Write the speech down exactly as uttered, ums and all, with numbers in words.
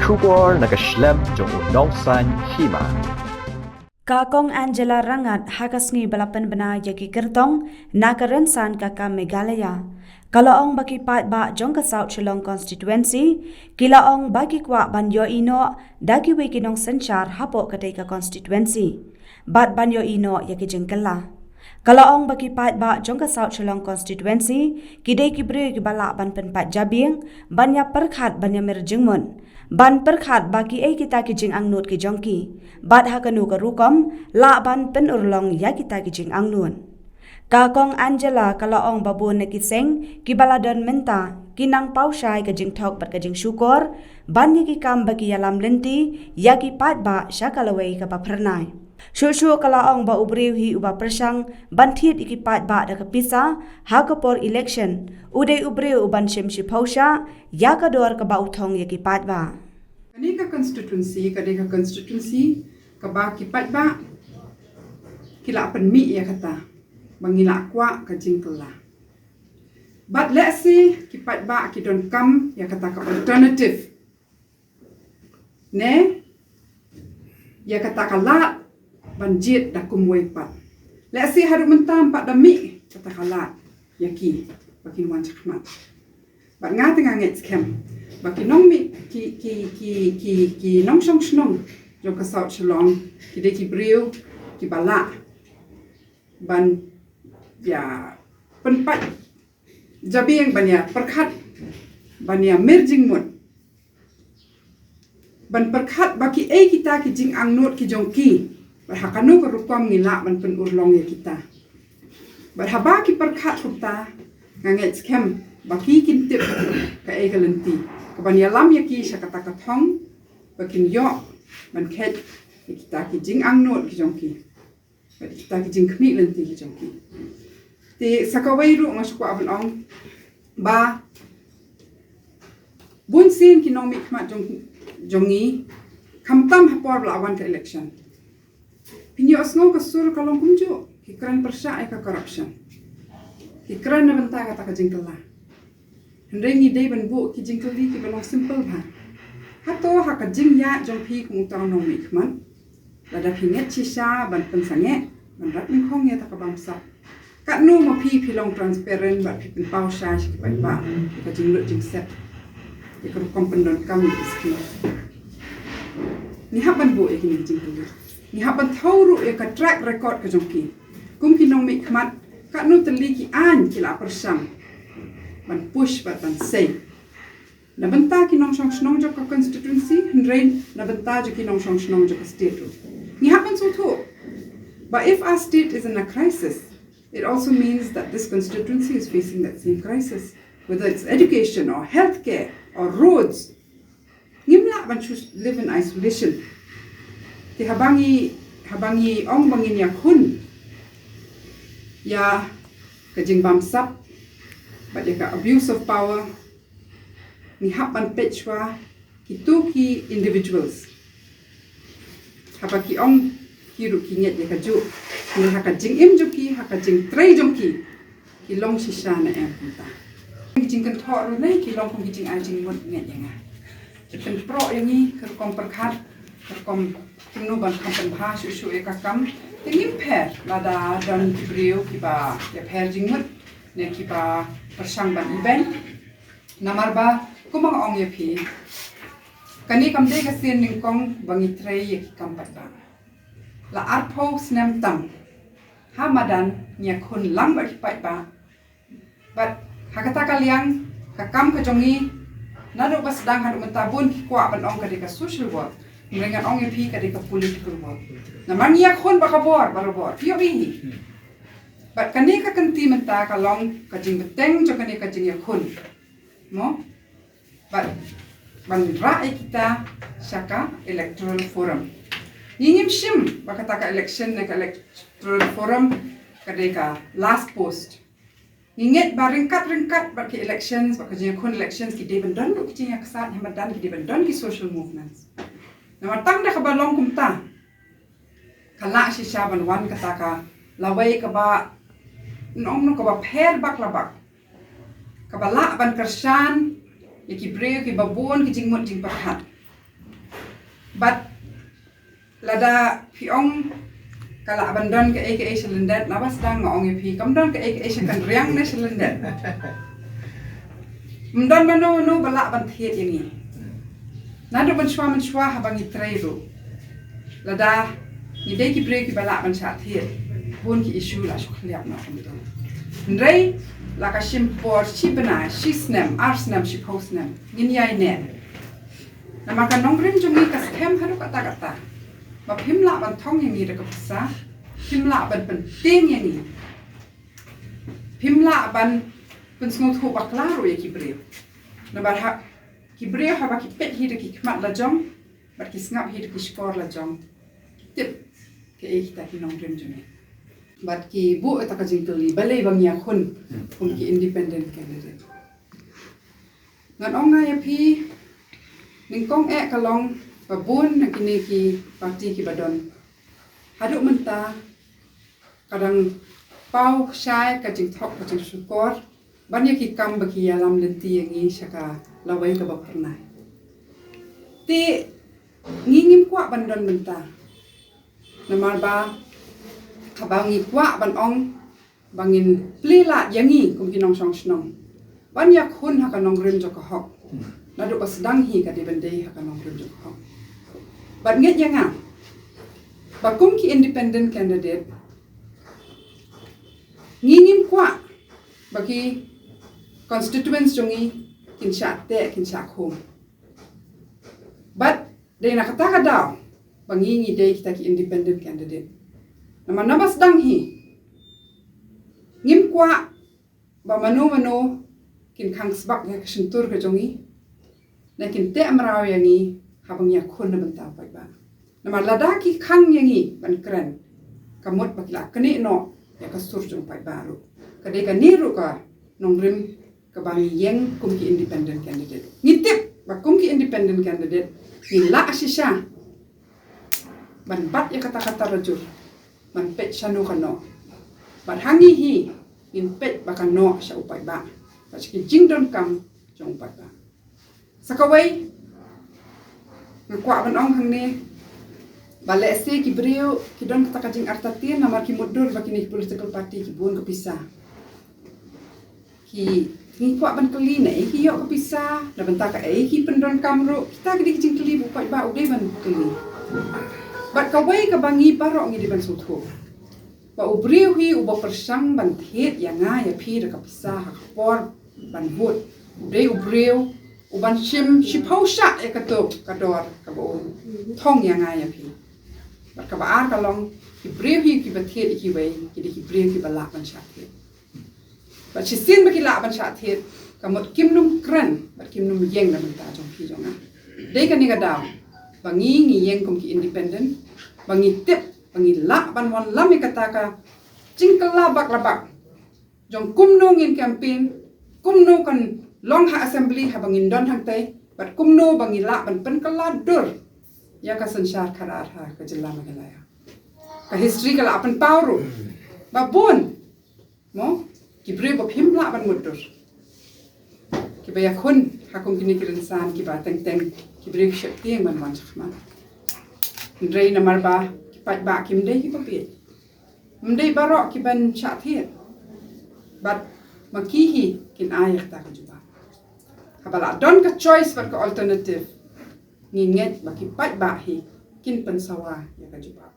Khubor na ka shlem jong u nongsan hima. Ka Kong Angela Rangat ha ka sngi ba la pynbna ïa ki kyrtong na ka rynsan ka kam Meghalaya, ka la ong ba ki paidbah jong ka South Shillong Constituency ki la ong ba ki kwah ban ïohi noh da kiwei ki nongsynshar hapoh katei ka constituency, bad ban ïohi noh ïa ki jingkylla. Ka la ong ba ki paidbah jong ka South Shillong Constituency ki dei ki briew kiba lah ban pynpait jabieng, ban ïa pyrkhat, ban ïa mir jingmut, ban pyrkhat ba kiei kita ki jingangnud ki jong ki, bad ha kano ka rukom lah ban pynurlong ïa kita ki jingangnud. Ka Kong Angela ka la ong ba bun na ki seng kiba la don mynta ki nang paw shai ka jingthok bad ka jingshukor ban ïa ki kam ba ki ïalam lynti ïa ki paidbah sha ka lawei kaba phyrnai. Shuh shuh ka la ong ba u briew hi uba pyrshang ban thied ïa ki paidbah da ka pisa ha ka por election, u dei u briew uban shim shiphew shah ïa ka dor kaba u thong ïa ki paidbah. Kane ka constituency ka dei ka constituency kaba ki paidbah ki la pynmih ïa kata ba ngi la kwah ka jingkylla. Bad lehse ki paidbah ki donkam ïa kata ka alternative, ne ïa kata ka lad ban jied da kumwei pat. Lehse haduh mynta ym pat da mih kata ka lad ïa ki ba kin wan shakhmat. Bad nga te nga ngeit skhem ba ki nongmih, ki, ki, ki, ki, ki nongshong shnong jong ka South Shillong ki dei ki briew kiba lah ban ïa pynpait jabieng, ban ïa pyrkhat, ban ïa mir jingmut, ban pyrkhat ba kiei kita ki jingangnud ki jong ki, bad ha kano ka rukom ngi lah ban pynurlong ïa kita. Bad haba ki pyrkhat kumta, nga ngeit skhem ba ki kin tip kaei ka lynti kaban ïalam ïa ki sha kata ka thong ba kin ïoh ban kheit ïa kita ki jingangnud ki jong ki, bad kita ki jingkhmih lynti ki jong ki. Te sa kawei ruh nga shu kwah ban ong ba bun sien ki nongmihkhmat jong, jong ngi, khamtam ha por ba la wan ka election, phin ïohsngew ka sur ka long kumjuh, ki kren pyrshah ïa ka corruption, ki kren na bynta kata ka jingkylla. Hynrei ngi dei ban buh ki jingkylli kiba long simple bha. Hato ha ka jingïaid jong phi kum uta u nongmihkhmat, lada phi ngeit shisha ban pynsangeh, ban rat nyngkhong ïa kata ka bamsap, katno ma phi phi long transparent bad phi pynpaw shai sha ki paidbah ïa ka jinglut jingset, ïa ka rukom pyndonkam ïa ki skim? Ngi hap ban buh ïa kine ki jingkylli. Ngi hap ban thew ruh ïa ka track record ka jong ki. Kum ki nongmihkhmat, katno tylli ki aiñ ki la pyrshang ban push bad ban sei na bynta ki nongshong shnong jong ka constituency, hynrei na bynta jong ki nongshong shnong jong ka state ruh. Ngi hap ban sngewthuh ba if our state is in a crisis, it also means that this constituency is facing that same crisis, whether it's education or healthcare or roads. Ngim lah ban shu live in isolation. Te haba ngi, haba ngi ong ba ngin ïakhun ïa ka jingbamsap bad ïa ka abuse of power, ngi hap ban peit shuwa kito ki individuals. Haba ki ong, ki ruh ki ngeit ïa kajuh. Hynrei ha ka jingim jong ki, ha ka jingtrei jong ki, ki long shisha ne em kumta? Ki jingkynthoh ruh ne ki long kum ki jingai jingmut, ngeit ïa nga. Ki pynproh ïa ngi ka rukom pyrkhat, ka rukom kumno ban kham pynbha shuh shuh ïa ka kam. Te ngim pher lada don ki briew kiba ïapher jingmut ne kiba pyrshang ban ibeiñ. Namar ba kumba nga ong ïa phi, kane kam dei ka sien nyngkong ba ngi trei ïa ki kam paidbah. La arphew snem tam ha madan ngi ïakhun lang bad ki paidbah. Bad ha kata ka liang, ka kam ka jong ngi, naduh ba sdang haduh mynta, bun ki kwah ban ong ka dei ka social work. Hynrei ngan ong ïa phi, ka dei ka political work. Namar ngi ïakhun bad ka bor barabor, phi ïohi hi. Bad kane ka kynti mynta ka long ka jingbteng jong kane ka jingïakhun, mo? Bad ban rah ïa kita sha ka electoral forum. Ngi ngim shim ba kata ka election ne ka electoral forum ka dei ka last post. Ngi ngeit ba ryngkat ryngkat bad ki elections, bad ka jingïakhun elections, ki dei ban don ruh ki jingïaksaid ha madan, ki dei ban don ki social movements. Namar tang da kaba long kumta ka lah shisha ban wan kata ka lawei kaba, nong nong kaba pher bak la bak, kaba lah ban kyrshan ïa ki briew kiba bun ki jingmut jingpyrkhat. Bad lada phi ong ka lah ban don kaei kaei sha lyndet, naba sdang nga ong ïa phi kam don kaei kaei sha kynriang ne sha lyndet. Ym don mano mano ba lah ban thied ïa ngi. Naduh mynshuwa mynshuwa haba ngi trei ruh, lada ngi dei ki briew kiba lah ban shah thied, bun ki issue la shu khliap noh kumta. Hynrei la ka shim por shi bnai, shi snem, ar snem, shiphew snem, ngin ïai neh. Namar ka nongrim jong ngi ka skhem haduh katta katta ba phim lah ban thong ïa ngi da ka pisa, phim lah ban pyntieng ïa ngi, phim lah ban pynsngewthuh bakla ruh ïa ki briew. Namar ha ki briew haba ki peit hi da ki khmat la jong bad ki sngap hi da ki shkor la jong, ki tip kaei kita ki nongrim jong ngi. Bad ki buh ïa kata ka jingkylli, balei ba ngi ïakhun kum ki independent candidate. Ngan ong nga ïa phi, nyngkong eh ka long ba bun na kine ki parti kiba don haduh mynta ka dang paw shai ka jingthok ka jingshukor ban ïa ki kam ba ki ïalam lynti ïa ngi sha ka lawei kaba phyrnai. Te ngi ngim kwah ban don mynta. Namar ba haba ngi kwah ban ong ba ngin plie lad ïa ngi kum ki nongshong shnong ban ïakhun ha ka nongrim jong ka hok, naduh ba sdang hi ka dei ban dei ha ka nongrim jong ka hok. Bad ngeit ïa nga ba kum ki independent candidate, ngi ngim kwah ba ki constituents jong ngi kin shah teh, kin shah khum. Bad dei na kata ka daw ba ngi ngi dei kita ki independent candidate. Namar naba sdang hi ngim kwah ba mano mano kin khang sbak ïa ka shyntur ka jong ngi, ne kin teh mraw ïa ngi haba ngi ïakhun na bynta u paidbah. Namar lada ki khang ïa ngi ban kren, ka mut ba ki la knieh noh ïa ka sur jong u paidbah ruh. Ka dei kane ruh ka nongrim kaba ngi ïeng kum ki independent candidate. Ngi tip ba kum ki independent candidate ngi lah shisha ban bat ïa kata ka tarajur, ban peit shano ka noh. Bad ha ngi hi ngin peit ba ka noh sha u paidbah bad sha ki jingdonkam jong u paidbah. Sa kawei nga kwah ban ong hangne ba lehse ki briew ki don kata ka jingartatien namar ki mutdur ba kine ki political party ki bun ka pisa. Ki, ngi kwah ban kylli naei ki ïoh ka pisa, na bynta kaei ki pyndonkam ruh. Kita ki dei ki jingkylli ba u paidbah u dei ban kylli. Bad kawei kaba ngi baroh ngi dei ban sngewthuh ba u briew hi uba pyrshang ban thied ïa nga ïa phi da ka pisa ha ka por ban vote, u dei u briew uban shim shiphew shah ïa kato ka dor kaba u thong ïa nga ïa phi. Bad kaba ar ka long, ki briew hi kiba thied ïa kiwei ki dei ki briew kiba lah ban shah thied. Bad shisien ba ki lah ban shah thied, ka mut kim nym kren bad kim nym ïeng na bynta jong phi jong nga. Dei kane ka daw ba ngi ngi ïeng kum ki independent, ba ngi tip ba ngi lah ban wanlam ïa kata ka jingkylla bak la bak jong kumno ngin campaign, kumno kan long ha assembly haba ngin don hangtei, bad kumno ba ngi lah ban pynkylla dur ïa ka synshar khadar ha ka jylla Meghalaya. Ka history ka la pynpaw ruh ba bun, mo, ki briew ba phim lah ban mutdur, kiba ïakhun ha kum kine ki rynsan kiba teng teng ki briew ki sheptieng ban wan shakhmat. Hynrei namar ba ki paidbah kim dei kiba bieit, ym dei baroh ki ban shah thied. Bad ma ki hi kin ai ïa kata ka jubab. Haba la don ka choice bad ka alternative, ngi ngeit ba ki paidbah hi kin pynsawa ïa ka jubab.